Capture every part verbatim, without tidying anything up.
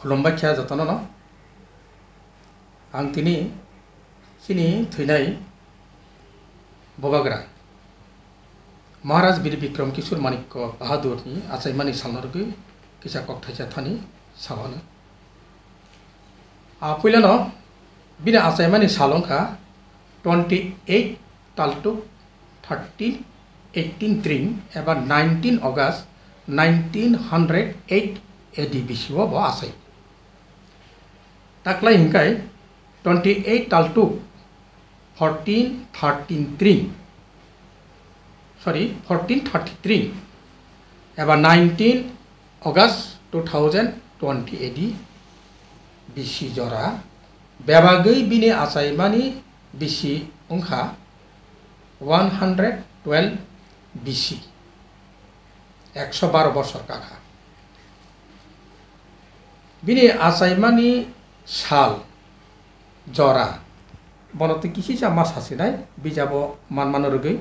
Khulumbai kha jotono no. Ang tini chini thwinai Bubagra Maharaj Bir Bikram Kishore Manikya Bahadur ni achaimani salno rwgwi kisa kok thaisa thani sawano. A puilano bini achaimani sal wngkha twenty eight Taltuk thirteen eighteen tring eba nineteen August nineteen hundred eight A D bisio bo achai. Taklai hingkai twenty eight Taltuk fourteen thirteen tring, sorry, fourteen thirty three eba nineteen August two thousand twenty A D bisi jora bebagwi bini achaimani bisi wngkha one hundred twelve bisi, ekso baro bosor kakha. Bini achaimani sal jora bono twi kisisa ma sasinai bijabo manmano rwgwi.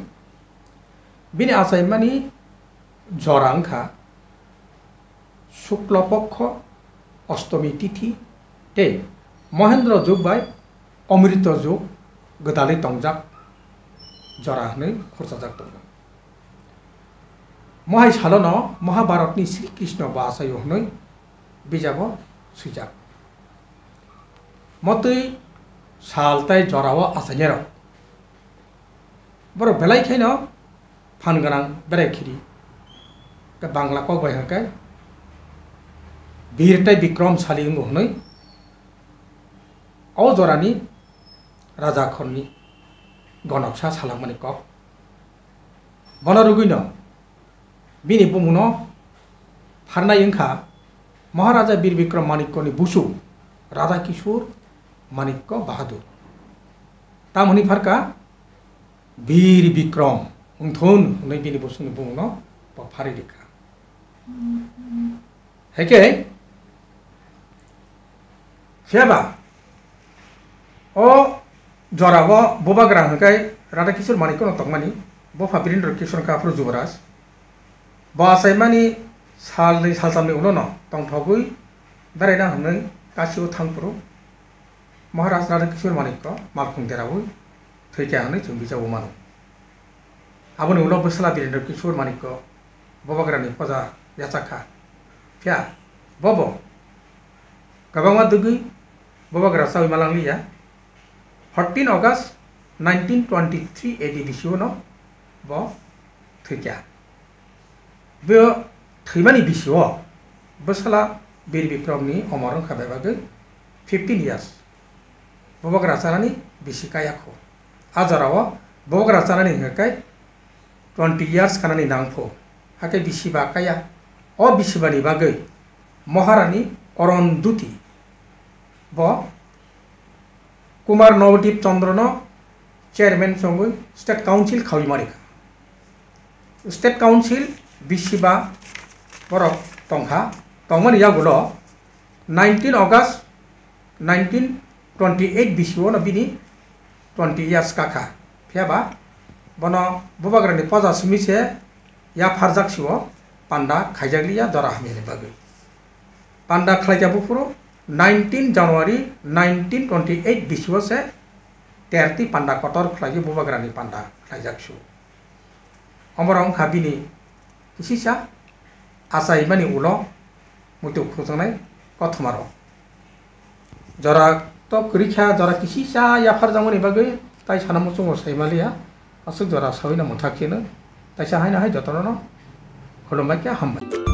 Bini achaimani jora wngkha Shukla Pokho Ostomi Tithi tei Mohendro Jug bai Omrito Jug gwdalwi tongjak jora hwnwi khurchajak tongo. Mohai salono Mahabharatni Sri Krishna bo achaio hwnwi bijabo swijak. Motwi sal tei jorao achainairok borok belai khaino phan gwnang berai khiri. Tei Bangla kok bai hwnkhe Bir tei Bikrom sali wngo hwnwi o jorani raja khorni gonoksa salangmani kok. Bono rwgwino bini bumungno pharnai wngkha Maharaja Bir Bikram Manikyani busu Radha Kishore Manikya Bahadur. Tamoni pharkha Bir Bikram wngthun hwnwi bini busungni bumungno bo pharwi rikha. Heke, phiyaba o jorao Bubagra hwnkhe Radha Kishore Manikya no tongmani, bopha Birendra Kishore hwnkhe aphuru Jubaraj. Bo achaimani salnwi salchamni ulono tongthogwi beraina hwnwi Kasio thang phuru Maharaj Radha Kishore Manikya malkhung deraui thwikha hwnwi chwng bijabo mano. Aboni ulo bwsla Birendra Kishore Manikya Bubagrani poja yachakha. Phiya bobo kwbangma dugwi Bubagra chaui malangliya. Fourteen August nineteen twenty-three A D bisio no bo thwikha. Bo thwimani bisio bwsla Bir Bikramni omor wngkha bebagwi fifteen years. Bubagra chanani bisi kaya kho. A jorao Bubagra chanani hwnkhe twenty years kanani nangpho. Hakhe bisi ba kaya. O bisi bani bagwi Maharani Arundhati bo Kumar Navdeep Chandrano chairman chongwi State Council khaui marikha. State Council bisi ba borok tongkha, tongmani yagulo nineteen August nineteen twenty eight bisio no bini twenty years kakha. Phiyaba bono Bubagrani poja simi se yapharjak sio panda khaijakliya jora hamyani bagwi. Panda khlaikha buphuru nineteen January nineteen twenty eight bisio se terti panda kotor khlaiwi Bubagrani panda khlaijak sio. Omorok wngkha bini kisisa achaimani ulo muitu khukjaknai kothoma rok. Jora to kwrwi kha, jora kisisa yapharjakmani bagwi tai sana muchungo sai maliya, aswk jora saui no mwthak kheno taisa haino hai jotono no khulumbai khe hambai.